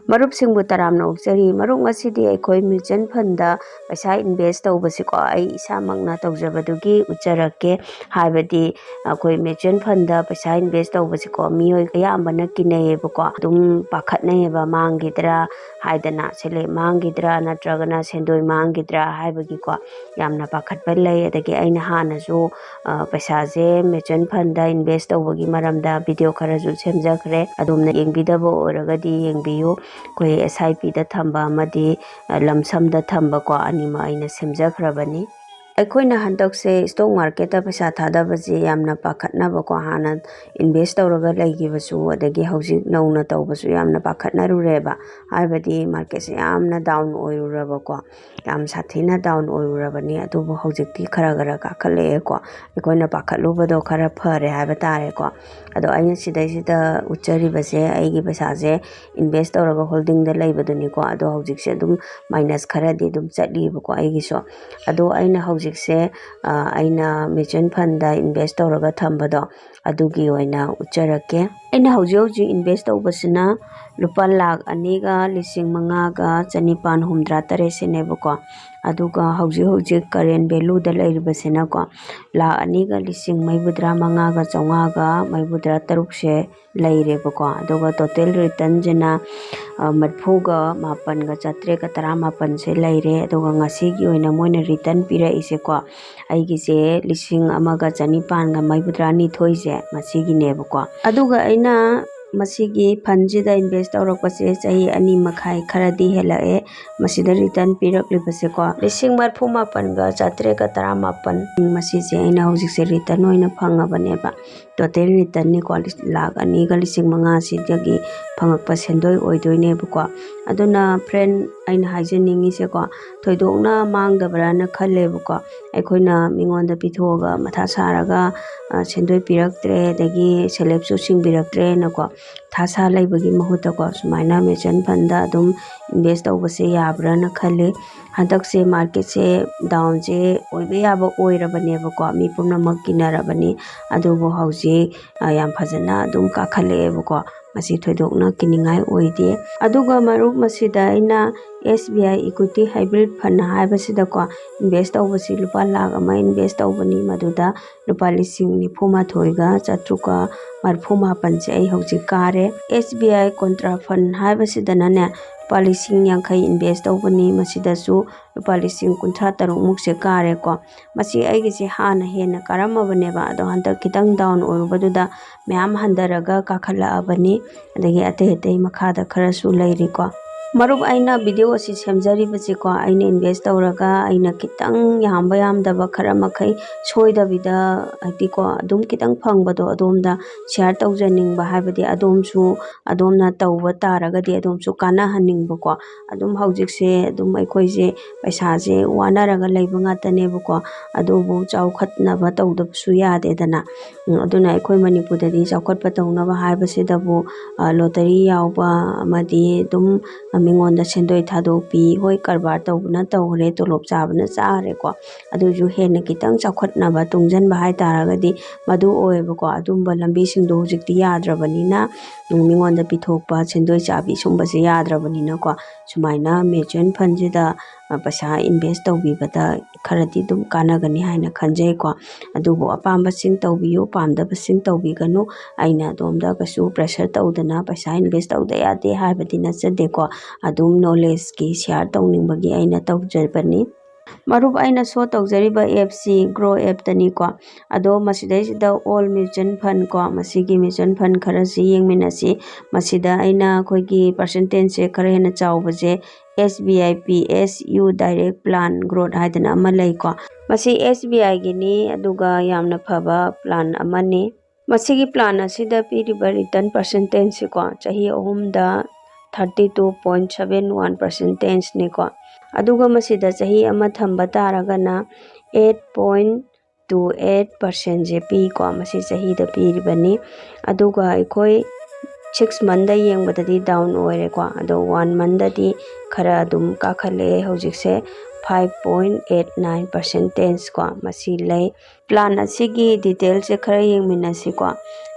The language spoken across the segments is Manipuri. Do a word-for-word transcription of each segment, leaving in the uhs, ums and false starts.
ꯃꯔꯨꯞꯁꯤꯡꯕꯨ ꯇꯔꯥꯝꯅ ꯑꯣꯛꯆꯔꯤ꯫ ꯃꯔꯨꯞ, ꯉꯁꯤꯗꯤ ꯑꯩꯈꯣꯏ mutual fundꯗ ꯄꯩꯁꯥ invest ꯇꯧꯕꯁꯤꯀꯣ, ꯑꯩ ꯏꯁꯥꯃꯛꯅ ꯇꯧꯖꯕꯗꯨꯒꯤ ꯎꯠꯆꯔꯛꯀꯦ꯫ ꯍꯥꯏꯕꯗꯤ ꯑꯩꯈꯣꯏ mutual fundꯗ ꯄꯩꯁꯥ invest ꯇꯧꯕꯁꯤꯀꯣ, ꯃꯤꯑꯣꯏ ꯑꯌꯥꯝꯕꯅ ꯀꯤꯅꯩꯌꯦꯕꯀꯣ, ꯑꯗꯨꯝ ꯄꯥꯈꯠꯅꯩꯌꯦꯕ, ꯃꯥꯡꯈꯤꯗ꯭ꯔꯥ ꯍꯥꯏꯗꯅ, ꯁꯦꯜ ꯃꯥꯡꯈꯤꯗ꯭ꯔꯥ ꯅꯠꯇ꯭ꯔꯒꯅ ꯁꯦꯟꯗꯣꯏ ꯃꯥꯡꯈꯤꯗ꯭ꯔꯥ ꯍꯥꯏꯕꯒꯤꯀꯣ, ꯌꯥꯝꯅ ꯄꯥꯈꯠꯄ ꯂꯩ꯫ ꯑꯗꯒꯤ ꯑꯩꯅ ꯍꯥꯟꯅꯁꯨ ꯑ, ꯄꯩꯁꯥꯁꯦ mutual fundꯗ invest ꯇꯧꯕꯒꯤ ꯃꯔꯝꯗ video ꯈꯔꯁꯨ ꯁꯦꯝꯖꯈ꯭ꯔꯦ꯫ ꯑꯗꯣꯝꯅ ꯌꯦꯡꯕꯤꯗꯕ ꯑꯣꯏꯔꯒꯗꯤ ꯌꯦꯡꯕꯤꯌꯨ꯫ ꯑꯩꯈꯣꯏ S I Pꯗ ꯊꯝꯕ ꯑꯃꯗꯤ, ꯑ, lump sumꯗ ꯊꯝꯕꯀꯣ, ꯑꯅꯤꯃꯛ ꯑꯩꯅ ꯁꯦꯝꯖꯈ꯭ꯔꯕꯅꯤ꯫ ꯑꯩꯈꯣꯏꯅ ꯍꯟꯗꯛꯁꯦ stock marketꯇ ꯄꯩꯁꯥ ꯊꯥꯗꯕꯁꯦ ꯌꯥꯝꯅ ꯄꯥꯈꯠꯅꯕꯀꯣ, ꯍꯥꯟꯅ invest ꯇꯧꯔꯒ ꯂꯩꯈꯤꯕꯁꯨ, ꯑꯗꯒꯤ ꯍꯧꯖꯤꯛ ꯅꯧꯅ ꯇꯧꯕꯁꯨ ꯌꯥꯝꯅ ꯄꯥꯈꯠꯅꯔꯨꯔꯦꯕ꯫ ꯍꯥꯏꯕꯗꯤ marketꯁꯦ ꯌꯥꯝꯅ down ꯑꯣꯏꯔꯨꯔꯕꯀꯣ, ꯌꯥꯝ ꯁꯥꯊꯤꯅ down ꯑꯣꯏꯔꯨꯔꯕꯅꯤ꯫ ꯑꯗꯨꯕꯨ ꯍꯧꯖꯤꯛꯇꯤ ꯈꯔ ꯈꯔ ꯀꯥꯈꯠꯂꯛꯑꯦꯀꯣ꯫ ꯑꯩꯈꯣꯏꯅ ꯄꯥꯈꯠꯂꯨꯕꯗꯣ ꯈꯔ ꯐꯔꯦ ꯍꯥꯏꯕ ꯇꯥꯔꯦꯀꯣ꯫ ꯑꯗꯣ ꯑꯩꯅ ꯁꯤꯗꯩꯁꯤꯗ ꯎꯠꯆꯔꯤꯕꯁꯦ ꯑꯩꯒꯤ ꯄꯩꯁꯥꯁꯦ invest ꯇꯧꯔꯒ holdingꯗ ꯂꯩꯕꯗꯨꯅꯤꯀꯣ꯫ ꯑꯗꯣ ꯍꯧꯖꯤꯛꯁꯦ ꯑꯗꯨꯝ minus ꯈꯔꯗꯤ ꯑꯗꯨꯝ ꯆꯠꯂꯤꯕꯀꯣ ꯑꯩꯒꯤꯁꯨ꯫ ꯑꯗꯣ ꯑꯩꯅ ꯍꯧꯖꯤꯛꯁꯦ, ꯑ, ꯑꯩꯅ mutual fundꯗ invest ꯇꯧꯔꯒ ꯊꯝꯕꯗꯣ, ꯑꯗꯨꯒꯤ ꯑꯣꯏꯅ ꯎꯠꯆꯔꯛꯀꯦ꯫ ꯑꯩꯅ ꯍꯧꯖꯤꯛ ꯍꯧꯖꯤꯛ invest ꯇꯧꯕꯁꯤꯅ ꯂꯨꯄꯥ ꯂꯥꯈ ꯑꯅꯤꯒ ꯂꯤꯁꯤꯡ ꯃꯉꯥꯒ ꯆꯅꯤꯄꯥꯟ ꯍꯨꯝꯗ꯭ꯔꯥ ꯇꯔꯦꯠꯁꯤꯅꯦꯕꯀꯣ꯫ ꯑꯗꯨꯒ ꯍꯧꯖꯤꯛ ꯍꯧꯖꯤꯛ current valueꯗ ꯂꯩꯔꯤꯕꯁꯤꯅꯀꯣ, ꯂꯥꯈ ꯑꯅꯤꯒ ꯂꯤꯁꯤꯡ ꯃꯔꯤꯐꯨꯇꯔꯥ ꯃꯉꯥꯒ ꯆꯥꯝꯃꯉꯥꯒ ꯃꯔꯤꯐꯨꯇꯔꯥ ꯇꯔꯨꯛꯁꯦ ꯂꯩꯔꯦꯕꯀꯣ꯫ ꯑꯗꯨꯒ total returnꯁꯤꯅ, ꯑ, ꯃꯔꯤꯐꯨꯒ ꯃꯥꯄꯟꯒ ꯆꯥꯇ꯭ꯔꯦꯠꯀ ꯇꯔꯥꯃꯥꯄꯟꯁꯦ ꯂꯩꯔꯦ꯫ ꯑꯗꯨꯒ ꯉꯁꯤꯒꯤ ꯑꯣꯏꯅ ꯃꯣꯏꯅ return ꯄꯤꯔꯛꯏꯁꯦꯀꯣ, ꯑꯩꯒꯤꯁꯦ ꯂꯤꯁꯤꯡ ꯑꯃꯒ ꯆꯅꯤꯄꯥꯟꯒ ꯃꯔꯤꯐꯨꯇꯔꯥ ꯅꯤꯊꯣꯏꯁꯦ ꯉꯁꯤꯒꯤꯅꯦꯕꯀꯣ꯫ ꯑꯗꯨꯒ ꯑꯩꯅ ꯃꯁꯤꯒꯤ fundꯁꯤꯗ invest ꯇꯧꯔꯛꯄꯁꯦ ꯆꯍꯤ ꯑꯅꯤ ꯃꯈꯥꯏ ꯈꯔꯗꯤ ꯍꯦꯜꯂꯛꯑꯦ꯫ ꯃꯁꯤꯗ return ꯄꯤꯔꯛꯂꯤꯕꯁꯦꯀꯣ, ꯂꯤꯁꯤꯡ ꯃꯔꯤꯐꯨ ꯃꯥꯄꯟꯒ ꯆꯥꯇ꯭ꯔꯦꯠꯀ ꯇꯔꯥꯃꯥꯄꯟ, ꯃꯁꯤꯁꯦ ꯑꯩꯅ ꯍꯧꯖꯤꯛꯁꯦ return ꯑꯣꯏꯅ ꯐꯪꯉꯕꯅꯦꯕ꯫ Total returnꯅꯤꯀꯣ, ꯂꯥꯈ ꯑꯅꯤꯒ ꯂꯤꯁꯤꯡ ꯃꯉꯥꯁꯤꯗꯒꯤ ꯐꯪꯉꯛꯄ ꯁꯦꯟꯗꯣꯏ ꯑꯣꯏꯗꯣꯏꯅꯦꯕꯀꯣ꯫ ꯑꯗꯨꯅ friend, ꯑꯩꯅ ꯍꯥꯏꯖꯅꯤꯡꯉꯤꯁꯦꯀꯣ, ꯊꯣꯏꯗꯣꯛꯅ ꯃꯥꯡꯗꯕ꯭ꯔꯥꯅ ꯈꯜꯂꯦꯕꯀꯣ꯫ ꯑꯩꯈꯣꯏꯅ ꯃꯤꯉꯣꯟꯗ ꯄꯤꯊꯣꯛꯑꯒ ꯃꯊꯥ ꯁꯥꯔꯒ, ꯑ, ꯁꯦꯟꯗꯣꯏ ꯄꯤꯔꯛꯇ꯭ꯔꯦ, ꯑꯗꯒꯤ ꯁꯦꯜꯐ ꯍꯦꯜꯞꯁꯨ ꯁꯤꯡꯕꯤꯔꯛꯇ꯭ꯔꯦꯅꯀꯣ, ꯃꯊꯥ ꯁꯥ ꯂꯩꯕꯒꯤ ꯃꯍꯨꯠꯇꯀꯣ, ꯁꯨꯃꯥꯏꯅ mutual fundꯗ ꯑꯗꯨꯝ invest ꯇꯧꯕꯁꯦ ꯌꯥꯕ꯭ꯔꯥꯅ ꯈꯜꯂꯤ꯫ ꯍꯟꯗꯛꯁꯦ marketꯁꯦ downꯁꯦ ꯑꯣꯏꯕ ꯌꯥꯕ ꯑꯣꯏꯔꯕꯅꯦꯕꯀꯣ, ꯃꯤ ꯄꯨꯝꯅꯃꯛ ꯀꯤꯅꯔꯕꯅꯤ꯫ ꯑꯗꯨꯕꯨ ꯍꯧꯖꯤꯛ, ꯑ, ꯌꯥꯝ ꯐꯖꯅ ꯑꯗꯨꯝ ꯀꯥꯈꯠꯂꯛꯑꯦꯕꯀꯣ꯫ ꯃꯁꯤ ꯊꯣꯏꯗꯣꯛꯅ ꯀꯤꯅꯤꯡꯉꯥꯏ ꯑꯣꯏꯗꯦ꯫ ꯑꯗꯨꯒ ꯃꯔꯨꯞ, ꯃꯁꯤꯗ ꯑꯩꯅ S B I Equity Hybrid Fund ꯍꯥꯏꯕꯁꯤꯗꯀꯣ invest ꯇꯧꯕꯁꯤ ꯂꯨꯄꯥ ꯂꯥꯈ ꯑꯃ invest ꯇꯧꯕꯅꯤ꯫ ꯃꯗꯨꯗ ꯂꯨꯄꯥ ꯂꯤꯁꯤꯡ ꯅꯤꯐꯨ ꯃꯥꯊꯣꯏꯒ ꯆꯥꯇ꯭ꯔꯨꯛꯀ ꯃꯔꯤꯐꯨ ꯃꯥꯄꯟꯁꯦ ꯑꯩ ꯍꯧꯖꯤꯛ ꯀꯥꯔꯦ꯫ S B I Contra Fund ꯍꯥꯏꯕꯁꯤꯗꯅꯅꯦ ꯂꯨꯄꯥ ꯂꯤꯁꯤꯡ ꯌꯥꯡꯈꯩ invest ꯇꯧꯕꯅꯤ꯫ ꯃꯁꯤꯗꯁꯨ ꯂꯨꯄꯥ ꯂꯤꯁꯤꯡ ꯀꯨꯟꯊ꯭ꯔꯥ ꯇꯔꯨꯛ ꯃꯨꯛꯁꯦ ꯀꯥꯔꯦꯀꯣ꯫ ꯃꯁꯤ ꯑꯩꯒꯤꯁꯦ ꯍꯥꯟꯅ ꯍꯦꯟꯅ ꯀꯥꯔꯝꯃꯕꯅꯦꯕ, ꯑꯗꯣ ꯍꯟꯗꯛ ꯈꯤꯇꯪ down ꯑꯣꯏꯔꯨꯕꯗꯨꯗ ꯃꯌꯥꯝ ꯍꯟꯊꯔꯒ ꯀꯥꯈꯠꯂꯛꯑꯕꯅꯤ꯫ ꯑꯗꯒꯤ ꯑꯇꯩ ꯑꯇꯩ ꯃꯈꯥꯗ ꯈꯔꯁꯨ ꯂꯩꯔꯤꯀꯣ꯫ ꯃꯔꯨꯞ, ꯑꯩꯅ video ꯑꯁꯤ ꯁꯦꯝꯖꯔꯤꯕꯁꯤꯀꯣ, ꯑꯩꯅ invest ꯇꯧꯔꯒ ꯑꯩꯅ ꯈꯤꯇꯪ ꯌꯥꯝꯕ ꯌꯥꯝꯗꯕ ꯈꯔ ꯃꯈꯩ ꯁꯣꯏꯗꯕꯤꯗ, ꯍꯥꯏꯗꯤꯀꯣ, ꯑꯗꯨꯝ ꯈꯤꯇꯪ ꯐꯪꯕꯗꯣ ꯑꯗꯣꯝꯗ share ꯇꯧꯖꯅꯤꯡꯕ, ꯍꯥꯏꯕꯗꯤ ꯑꯗꯣꯝꯁꯨ, ꯑꯗꯣꯝꯅ ꯇꯧꯕ ꯇꯥꯔꯒꯗꯤ ꯑꯗꯣꯝꯁꯨ ꯀꯥꯟꯅꯍꯟꯅꯤꯡꯕꯀꯣ꯫ ꯑꯗꯨꯝ ꯍꯧꯖꯤꯛꯁꯦ ꯑꯗꯨꯝ ꯑꯩꯈꯣꯏꯁꯦ ꯄꯩꯁꯥꯁꯦ ꯋꯥꯅꯔꯒ ꯂꯩꯕ ꯉꯥꯛꯇꯅꯦꯕꯀꯣ꯫ ꯑꯗꯨꯕꯨ ꯆꯥꯎꯈꯠꯅꯕ ꯇꯧꯗꯕꯁꯨ ꯌꯥꯗꯦꯗꯅ꯫ ꯎꯝ, ꯑꯗꯨꯅ ꯑꯩꯈꯣꯏ ꯃꯅꯤꯄꯨꯔꯗꯗꯤ ꯆꯥꯎꯈꯠꯄ ꯇꯧꯅꯕ ꯍꯥꯏꯕꯁꯤꯗꯕꯨ, ꯑ, lottery ꯌꯥꯎꯕ ꯑꯃꯗꯤ ꯑꯗꯨꯝ ꯃꯤꯉꯣꯟꯗ ꯁꯦꯟꯗꯣꯏ ꯊꯥꯗꯣꯛꯄꯤ, ꯍꯣꯏ, ꯀꯔꯕꯥꯔ ꯇꯧꯕꯅ ꯇꯧꯔꯦ, ꯇꯣꯂꯣꯞ ꯆꯥꯕꯅ ꯆꯥꯔꯦꯀꯣ꯫ ꯑꯗꯨꯁꯨ ꯍꯦꯟꯅ ꯈꯤꯇꯪ ꯆꯥꯎꯈꯠꯅꯕ ꯇꯨꯡꯁꯤꯟꯕ ꯍꯥꯏꯇꯥꯔꯒꯗꯤ ꯃꯗꯨ ꯑꯣꯏꯌꯦꯕꯀꯣ꯫ ꯑꯗꯨꯝꯕ ꯂꯝꯕꯤꯁꯤꯡꯗꯣ ꯍꯧꯖꯤꯛꯇꯤ ꯌꯥꯗ꯭ꯔꯕꯅꯤꯅ, ꯎꯝ, ꯃꯤꯉꯣꯟꯗ ꯄꯤꯊꯣꯛꯄ, ꯁꯦꯟꯗꯣꯏ ꯆꯥꯕꯤ ꯁꯨꯝꯕꯁꯦ ꯌꯥꯗ꯭ꯔꯕꯅꯤꯅꯀꯣ, ꯁꯨꯃꯥꯏꯅ mutual fundꯁꯤꯗ, ꯑ, ꯄꯩꯁꯥ invest ꯇꯧꯕꯤꯕꯗ ꯈꯔꯗꯤ ꯑꯗꯨꯝ ꯀꯥꯟꯅꯒꯅꯤ ꯍꯥꯏꯅ ꯈꯟꯖꯩꯀꯣ꯫ ꯑꯗꯨꯕꯨ ꯑꯄꯥꯝꯕꯁꯤꯡ ꯇꯧꯕꯤꯌꯨ, ꯄꯥꯝꯗꯕꯁꯤꯡ ꯇꯧꯕꯤꯒꯅꯨ꯫ ꯑꯩꯅ ꯑꯗꯣꯝꯗ ꯀꯩꯁꯨ pressure ꯇꯧꯗꯅ ꯄꯩꯁꯥ invest ꯇꯧꯗ ꯌꯥꯗꯦ ꯍꯥꯏꯕꯗꯤ ꯅꯠꯆꯗꯦꯀꯣ꯫ ꯑꯗꯨꯝ knowledgeꯀꯤ share ꯇꯧꯅꯤꯡꯕꯒꯤ ꯑꯩꯅ ꯇꯧꯖꯕꯅꯤ꯫ ꯃꯔꯨꯞ, ꯑꯩꯅ show ꯇꯧꯖꯔꯤꯕ appꯁꯤ Groww appꯇꯅꯤꯀꯣ꯫ ꯑꯗꯣ ꯃꯁꯤꯗꯩꯁꯤꯗ all mutual fund ꯀꯣ, ꯃꯁꯤꯒꯤ mutual fund ꯈꯔꯁꯤ ꯌꯦꯡꯃꯤꯟꯅꯁꯤ꯫ ꯃꯁꯤꯗ ꯑꯩꯅ ꯑꯩꯈꯣꯏꯒꯤ percentageꯁꯦ ꯈꯔ ꯍꯦꯟꯅ ꯆꯥꯎꯕꯁꯦ S B I P S U Direct Plan Growth ꯍꯥꯏꯗꯅ ꯑꯃ ꯂꯩꯀꯣ꯫ ꯃꯁꯤ S B I ꯒꯤꯅꯤ, ꯑꯗꯨꯒ ꯌꯥꯝꯅ ꯐꯕ plan ꯑꯃꯅꯤ꯫ ꯃꯁꯤꯒꯤ plan ꯑꯁꯤꯗ ꯄꯤꯔꯤꯕ return percentageꯁꯤꯀꯣ, ꯆꯍꯤ ꯑꯍꯨꯝꯗ thirty two point seven one percentageꯅꯤꯀꯣ꯫ ꯑꯗꯨꯒ ꯃꯁꯤꯗ ꯆꯍꯤ ꯑꯃ ꯊꯝꯕ ꯇꯥꯔꯒꯅ eight point two eight percentꯁꯦ ꯄꯤꯀꯣ꯫ ꯃꯁꯤ ꯆꯍꯤꯗ ꯄꯤꯔꯤꯕꯅꯤ꯫ ꯑꯗꯨꯒ ꯑꯩꯈꯣꯏ six monthꯗ ꯌꯦꯡꯕꯗꯗꯤ down ꯑꯣꯏꯔꯦꯀꯣ꯫ ꯑꯗꯣ one monthꯗꯗꯤ ꯈꯔ ꯑꯗꯨꯝ ꯀꯥꯈꯠꯂꯛꯑꯦ ꯍꯧꯖꯤꯛꯁꯦ꯫ five point eight nine percentage ꯀꯣ ꯃꯁꯤ ꯂꯩ꯫ Plan ꯑꯁꯤꯒꯤ detailꯁꯦ ꯈꯔ ꯌꯦꯡꯃꯤꯟꯅꯁꯤꯀꯣ꯫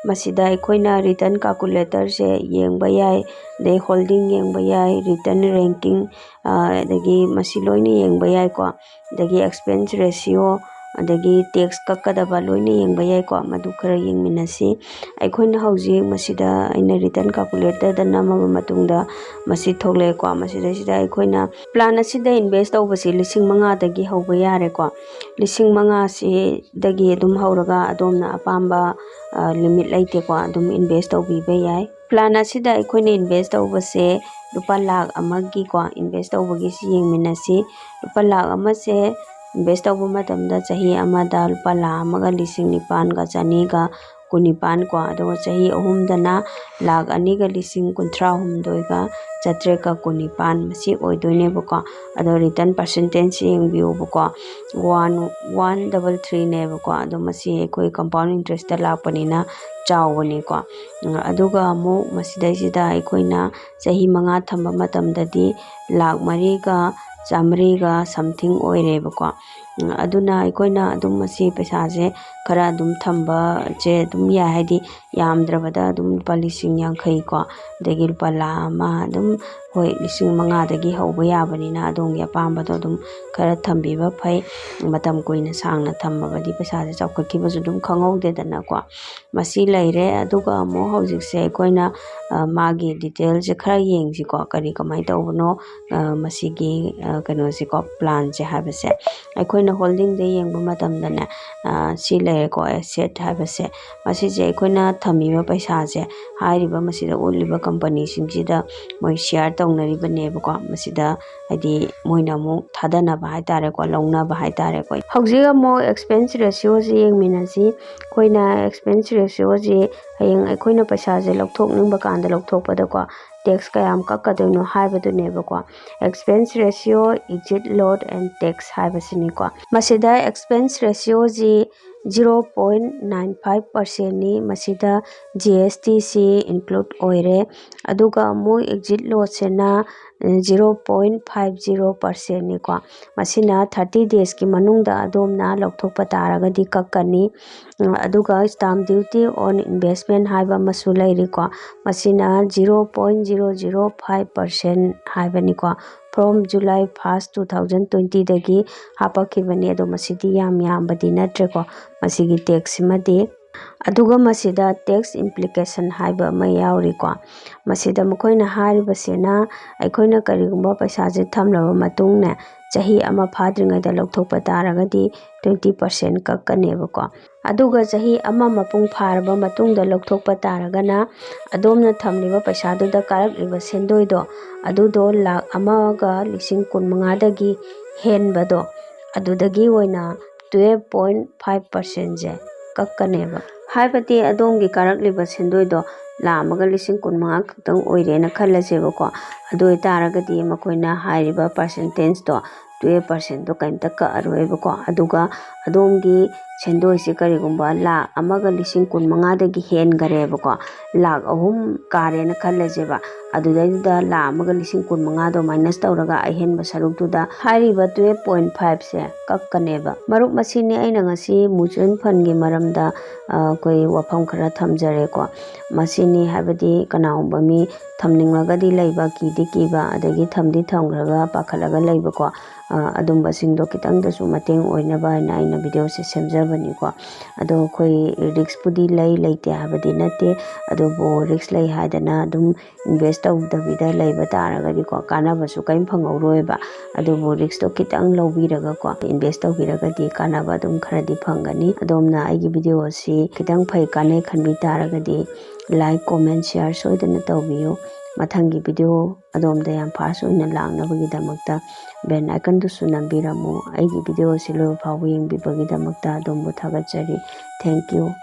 ꯃꯁꯤꯗ ꯑꯩꯈꯣꯏꯅ return calculatorꯁꯦ ꯌꯦꯡꯕ ꯌꯥꯏ, ꯑꯗꯩ holding ꯌꯦꯡꯕ ꯌꯥꯏ, return ranking, ꯑꯗꯒꯤ ꯃꯁꯤ ꯂꯣꯏꯅ ꯌꯦꯡꯕ ꯌꯥꯏꯀꯣ꯫ ꯑꯗꯒꯤ expense ratio, ꯑꯗꯒꯤ tax ꯀꯛꯀꯗꯕ ꯂꯣꯏꯅ ꯌꯦꯡꯕ ꯌꯥꯏꯀꯣ꯫ ꯃꯗꯨ ꯈꯔ ꯌꯦꯡꯃꯤꯟꯅꯁꯤ꯫ ꯑꯩꯈꯣꯏꯅ ꯍꯧꯖꯤꯛ ꯃꯁꯤꯗ ꯑꯩꯅ return calculatorꯗ ꯅꯝꯃꯕ ꯃꯇꯨꯡꯗ ꯃꯁꯤ ꯊꯣꯛꯂꯛꯑꯦꯀꯣ꯫ ꯃꯁꯤꯗꯩꯁꯤꯗ ꯑꯩꯈꯣꯏꯅ plan ꯑꯁꯤꯗ invest ꯇꯧꯕꯁꯤ ꯂꯤꯁꯤꯡ ꯃꯉꯥꯗꯒꯤ ꯍꯧꯕ ꯌꯥꯔꯦꯀꯣ꯫ ꯂꯤꯁꯤꯡ ꯃꯉꯥꯁꯤꯗꯒꯤ ꯑꯗꯨꯝ ꯍꯧꯔꯒ ꯑꯗꯣꯝꯅ ꯑꯄꯥꯝꯕ, ꯑ, limit ꯂꯩꯇꯦꯀꯣ, ꯑꯗꯨꯝ invest ꯇꯧꯕꯤꯕ ꯌꯥꯏ꯫ Plan ꯑꯁꯤꯗ ꯑꯩꯈꯣꯏꯅ invest ꯇꯧꯕꯁꯦ ꯂꯨꯄꯥ ꯂꯥꯈ ꯑꯃꯒꯤꯀꯣ invest ꯇꯧꯕꯒꯤꯁꯤ ꯌꯦꯡꯃꯤꯟꯅꯁꯤ꯫ ꯂꯨꯄꯥ ꯂꯥꯈ ꯑꯃꯁꯦ invest ꯇꯧꯕ ꯃꯇꯝꯗ ꯆꯍꯤ ꯑꯃꯗ ꯂꯨꯄꯥ ꯂꯥꯈ ꯑꯃꯒ ꯂꯤꯁꯤꯡ ꯅꯤꯄꯥꯟꯒ ꯆꯅꯤꯒ ꯀꯨꯟꯅꯤꯄꯥꯟ ꯀꯣ, ꯑꯗꯨꯒ ꯆꯍꯤ ꯑꯍꯨꯝꯗꯅ ꯂꯥꯈ ꯑꯅꯤꯒ ꯂꯤꯁꯤꯡ ꯀꯨꯟꯊ꯭ꯔꯥ ꯍꯨꯝꯗꯣꯏꯒ ꯆꯥꯇ꯭ꯔꯦꯠꯀ ꯀꯨꯟꯅꯤꯄꯥꯟ ꯃꯁꯤ ꯑꯣꯏꯗꯣꯏꯅꯦꯕꯀꯣ꯫ ꯑꯗꯣ return percentageꯁꯦ ꯌꯦꯡꯕꯤꯌꯨꯕꯀꯣ, one, one double threeꯅꯦꯕꯀꯣ꯫ ꯑꯗꯣ ꯃꯁꯤ ꯑꯩꯈꯣꯏ compound interestꯇ ꯂꯥꯛꯄꯅꯤꯅ ꯆꯥꯎꯕꯅꯤꯀꯣ꯫ ꯎꯝ, ꯑꯗꯨꯒ ꯑꯃꯨꯛ ꯃꯁꯤꯗꯩꯁꯤꯗ ꯑꯩꯈꯣꯏꯅ ꯆꯍꯤ ꯃꯉꯥ ꯊꯝꯕ ꯃꯇꯝꯗꯗꯤ ꯂꯥꯈ ꯃꯔꯤꯒ ꯆꯥꯃꯔꯤꯒ something ꯑꯣꯏꯔꯦꯕꯀꯣ꯫ ꯎꯝ, ꯑꯗꯨꯅ ꯑꯩꯈꯣꯏꯅ ꯑꯗꯨꯝ ꯃꯁꯤ ꯄꯩꯁꯥꯁꯦ ꯈꯔ ꯑꯗꯨꯝ ꯊꯝꯕꯁꯦ ꯑꯗꯨꯝ ꯌꯥꯏ, ꯍꯥꯏꯗꯤ ꯌꯥꯝꯗ꯭ꯔꯕꯗ ꯑꯗꯨꯝ ꯂꯨꯄꯥ ꯂꯤꯁꯤꯡ ꯌꯥꯡꯈꯩ ꯀꯣ, ꯑꯗꯒꯤ ꯂꯨꯄꯥ ꯂꯥꯈ ꯑꯃ, ꯑꯗꯨꯝ, ꯍꯣꯏ, ꯂꯤꯁꯤꯡ ꯃꯉꯥꯗꯒꯤ ꯍꯧꯕ ꯌꯥꯕꯅꯤꯅ ꯑꯗꯣꯝꯒꯤ ꯑꯄꯥꯝꯕꯗꯣ ꯑꯗꯨꯝ ꯈꯔ ꯊꯝꯕꯤꯕ ꯐꯩ꯫ ꯃꯇꯝ ꯀꯨꯏꯅ ꯁꯥꯡꯅ ꯊꯝꯃꯕꯗꯤ ꯄꯩꯁꯥꯁꯦ ꯆꯥꯎꯈꯠꯈꯤꯕꯁꯨ ꯑꯗꯨꯝ ꯈꯪꯍꯧꯗꯦꯗꯅꯀꯣ꯫ ꯃꯁꯤ ꯂꯩꯔꯦ꯫ ꯑꯗꯨꯒ ꯑꯃꯨꯛ ꯍꯧꯖꯤꯛꯁꯦ ꯑꯩꯈꯣꯏꯅ, ꯑ, ꯃꯥꯒꯤ detailꯁꯦ ꯈꯔ ꯌꯦꯡꯁꯤꯀꯣ, ꯀꯔꯤ ꯀꯃꯥꯏꯅ ꯇꯧꯕꯅꯣ, ꯑ, ꯃꯁꯤꯒꯤ, ꯑ, ꯀꯩꯅꯣꯁꯤꯀꯣ, planꯁꯦ ꯍꯥꯏꯕꯁꯦ꯫ ꯑꯩꯈꯣꯏꯅ holdingꯗ ꯌꯦꯡꯕ ꯃꯇꯝꯗꯅꯦ, ꯑ, ꯁꯤ ꯂꯩꯔꯦꯀꯣ, asset ꯍꯥꯏꯕꯁꯦ꯫ ꯃꯁꯤꯁꯦ ꯑꯩꯈꯣꯏꯅ ꯊꯝꯃꯤꯕ ꯄꯩꯁꯥꯁꯦ ꯍꯥꯏꯔꯤꯕ ꯃꯁꯤꯗ ꯎꯠꯂꯤꯕ companyꯁꯤꯡꯁꯤꯗ ꯃꯣꯏ share ꯇꯧꯅꯔꯤꯕꯅꯦꯕꯀꯣ꯫ ꯃꯁꯤꯗ ꯍꯥꯏꯗꯤ ꯃꯣꯏꯅ ꯑꯃꯨꯛ ꯊꯥꯗꯅꯕ ꯍꯥꯏꯇꯥꯔꯦꯀꯣ, ꯂꯧꯅꯕ ꯍꯥꯏꯇꯥꯔꯦꯀꯣ꯫ ꯍꯧꯖꯤꯛ ꯑꯃꯨꯛ expense ratioꯁꯤ ꯌꯦꯡꯃꯤꯟꯅꯁꯤ꯫ ꯑꯩꯈꯣꯏꯅ expense ratioꯁꯤ ꯍꯌꯦꯡ ꯑꯩꯈꯣꯏꯅ ꯄꯩꯁꯥꯁꯦ ꯂꯧꯊꯣꯛꯅꯤꯡꯕ ꯀꯥꯟꯗ ꯂꯧꯊꯣꯛꯄꯗꯀꯣ, tax ꯀꯌꯥꯝ ꯀꯛꯀꯗꯣꯏꯅꯣ ꯍꯥꯏꯕꯗꯨꯅꯦꯕꯀꯣ꯫ Expense ratio, exit load and tax ꯍꯥꯏꯕꯁꯤꯅꯤꯀꯣ꯫ ꯃꯁꯤꯗ expense ratioꯁꯤ ꯖꯤꯔꯣ ꯄꯣꯏꯟ ꯅꯥꯏꯟ ꯐꯥꯏꯚ ꯄꯥꯔꯁꯦꯟꯅꯤ꯫ ꯃꯁꯤꯗ ꯖꯤ ꯑꯦꯁ ꯇꯤꯁꯤ ꯏꯟꯀ꯭ꯂꯨꯗ ꯑꯣꯏꯔꯦ꯫ ꯑꯗꯨꯒ ꯑꯃꯨꯛ ꯑꯦꯛꯖꯤꯠ ꯂꯣꯁꯁꯤꯅ ꯖꯤꯔꯣ ꯄꯣꯏꯟ ꯐꯥꯏꯚ ꯖꯤꯔꯣ ꯄꯥꯔꯁꯦꯟꯅꯤꯀꯣ꯫ ꯃꯁꯤꯅ ꯊꯥꯔꯇꯤ ꯗꯦꯖꯀꯤ ꯃꯅꯨꯡꯗ ꯑꯗꯣꯝꯅ ꯂꯧꯊꯣꯛꯄ ꯇꯥꯔꯒꯗꯤ ꯀꯛꯀꯅꯤ꯫ ꯎꯝ, ꯑꯗꯨꯒ stamp duty on investment ꯍꯥꯏꯕ ꯑꯃꯁꯨ ꯂꯩꯔꯤꯀꯣ꯫ ꯃꯁꯤꯅ zero point zero zero five percent ꯍꯥꯏꯕꯅꯤꯀꯣ꯫ From July first, two thousand twenty ꯗꯒꯤ ꯍꯥꯞꯄꯛꯈꯤꯕꯅꯤ꯫ ꯑꯗꯣ ꯃꯁꯤꯗꯤ ꯌꯥꯝ ꯌꯥꯝꯕꯗꯤ ꯅꯠꯇ꯭ꯔꯦꯀꯣ, ꯃꯁꯤꯒꯤ ꯇꯦꯛꯁꯁꯤꯃꯗꯤ꯫ ꯑꯗꯨꯒ ꯃꯁꯤꯗ tax implication ꯍꯥꯏꯕ ꯑꯃ ꯌꯥꯎꯔꯤꯀꯣ꯫ ꯃꯁꯤꯗ ꯃꯈꯣꯏꯅ ꯍꯥꯏꯔꯤꯕꯁꯤꯅ, ꯑꯩꯈꯣꯏꯅ ꯀꯔꯤꯒꯨꯝꯕ ꯄꯩꯁꯥꯁꯦ ꯊꯝꯂꯕ ꯃꯇꯨꯡꯅꯦ, ꯆꯍꯤ ꯑꯃ ꯐꯥꯗ꯭ꯔꯤꯉꯩꯗ ꯂꯧꯊꯣꯛꯄ ꯇꯥꯔꯒꯗꯤ twenty percent ꯀꯛꯀꯅꯦꯕꯀꯣ꯫ ꯑꯗꯨꯒ ꯆꯍꯤ ꯑꯃ ꯃꯄꯨꯡ ꯐꯥꯔꯕ ꯃꯇꯨꯡꯗ ꯂꯧꯊꯣꯛꯄ ꯇꯥꯔꯒꯅ, ꯑꯗꯣꯝꯅ ꯊꯝꯂꯤꯕ ꯄꯩꯁꯥꯗꯨꯗ ꯀꯥꯔꯛꯂꯤꯕ ꯁꯦꯟꯗꯣꯏꯗꯣ, ꯑꯗꯨꯗꯣ ꯂꯥꯈ ꯑꯃꯒ ꯂꯤꯁꯤꯡ ꯀꯨꯟ ꯃꯉꯥꯗꯒꯤ ꯍꯦꯟꯕꯗꯣ, ꯑꯗꯨꯗꯒꯤ ꯑꯣꯏꯅ twelve point five percentꯁꯦ ꯀꯛꯀꯅꯦꯕ꯫ ꯍꯥꯏꯕꯗꯤ ꯑꯗꯣꯝꯒꯤ ꯀꯥꯔꯛꯂꯤꯕ ꯁꯦꯟꯗꯣꯏꯗꯣ ꯂꯥꯈ ꯑꯃꯒ ꯂꯤꯁꯤꯡ ꯀꯨꯟ ꯃꯉꯥ ꯈꯛꯇꯪ ꯑꯣꯏꯔꯦꯅ ꯈꯜꯂꯁꯦꯕꯀꯣ꯫ ꯑꯗꯨ ꯑꯣꯏꯇꯥꯔꯒꯗꯤ ꯃꯈꯣꯏꯅ ꯍꯥꯏꯔꯤꯕ percentageꯇꯣ, twelve percentꯗꯣ ꯀꯔꯤꯝꯇ ꯀꯛꯑꯔꯣꯏꯕꯀꯣ꯫ ꯑꯗꯨꯒ ꯑꯗꯣꯝꯒꯤ ꯁꯦꯟꯗꯣꯏꯁꯤ ꯀꯔꯤꯒꯨꯝꯕ ꯂꯥꯈ ꯑꯃꯒ ꯂꯤꯁꯤꯡ ꯀꯨꯟ ꯃꯉꯥꯗꯒꯤ ꯍꯦꯟꯈꯔꯦꯕꯀꯣ, ꯂꯥꯈ ꯑꯍꯨꯝ ꯀꯥꯔꯦꯅ ꯈꯜꯂꯁꯦꯕ, ꯑꯗꯨꯗꯩꯗꯨꯗ ꯂꯥꯈ ꯑꯃꯒ ꯂꯤꯁꯤꯡ ꯀꯨꯟ ꯃꯉꯥꯗꯣ minus ꯇꯧꯔꯒ ꯑꯍꯦꯟꯕ ꯁꯔꯨꯛꯇꯨꯗ ꯍꯥꯏꯔꯤꯕ twelve point fiveꯁꯦ ꯀꯛꯀꯅꯦꯕ꯫ ꯃꯔꯨꯞ, ꯃꯁꯤꯅꯤ ꯑꯩꯅ ꯉꯁꯤ mutual fundꯀꯤ ꯃꯔꯝꯗ, ꯑ, ꯑꯩꯈꯣꯏ ꯋꯥꯐꯝ ꯈꯔ ꯊꯝꯖꯔꯦꯀꯣ꯫ ꯃꯁꯤꯅꯤ ꯍꯥꯏꯕꯗꯤ ꯀꯅꯥꯒꯨꯝꯕ ꯃꯤ ꯊꯝꯅꯤꯡꯂꯒꯗꯤ ꯂꯩꯕ, ꯀꯤꯗꯤ ꯀꯤꯕ, ꯑꯗꯒꯤ ꯊꯝꯗꯤ ꯊꯝꯈ꯭ꯔꯒ ꯄꯥꯈꯠꯂꯒ ꯂꯩꯕꯀꯣ, ꯑ, ꯑꯗꯨꯝꯕꯁꯤꯡꯗꯣ ꯈꯤꯇꯪꯗꯁꯨ ꯃꯇꯦꯡ ꯑꯣꯏꯅꯕ ꯍꯥꯏꯅ ꯑꯩꯅ videoꯁꯦ ꯁꯦꯝꯖꯕꯅꯤꯀꯣ꯫ ꯑꯗꯣ ꯑꯩꯈꯣꯏ riskꯄꯨꯗꯤ ꯂꯩ, ꯂꯩꯇꯦ ꯍꯥꯏꯕꯗꯤ ꯅꯠꯇꯦ, ꯑꯗꯨꯕꯨ risk ꯂꯩ ꯍꯥꯏꯗꯅ ꯑꯗꯨꯝ invest ꯇꯧꯗꯕꯤꯗ ꯂꯩꯕ ꯇꯥꯔꯒꯗꯤꯀꯣ, ꯀꯥꯟꯅꯕꯁꯨ ꯀꯔꯤꯝ ꯐꯪꯍꯧꯔꯣꯏꯕ꯫ ꯑꯗꯨꯕꯨ riskꯇꯣ ꯈꯤꯇꯪ ꯂꯧꯕꯤꯔꯒꯀꯣ, invest ꯇꯧꯕꯤꯔꯒꯗꯤ ꯀꯥꯟꯅꯕ ꯑꯗꯨꯝ ꯈꯔꯗꯤ ꯐꯪꯒꯅꯤ꯫ ꯑꯗꯣꯝꯅ ꯑꯩꯒꯤ video ꯑꯁꯤ ꯈꯤꯇꯪ ꯐꯩ, ꯀꯥꯟꯅꯩ ꯈꯟꯕꯤ ꯇꯥꯔꯒꯗꯤ like, comment, share ꯁꯣꯏꯗꯅ ꯇꯧꯕꯤꯌꯨ꯫ ꯃꯊꯪꯒꯤ video ꯑꯗꯣꯝꯗ ꯌꯥꯝ fast ꯑꯣꯏꯅ ꯂꯥꯛꯅꯕꯒꯤꯗꯃꯛꯇ bell iconꯗꯨꯁꯨ ꯅꯝꯕꯤꯔꯝꯃꯨ꯫ ꯑꯩꯒꯤ video ꯑꯁꯤ ꯂꯣꯏꯕ ꯐꯥꯎꯕ ꯌꯦꯡꯕꯤꯕꯒꯤꯗꯃꯛꯇ ꯑꯗꯣꯝꯕꯨ ꯊꯥꯒꯠꯆꯔꯤ꯫ Thank you꯫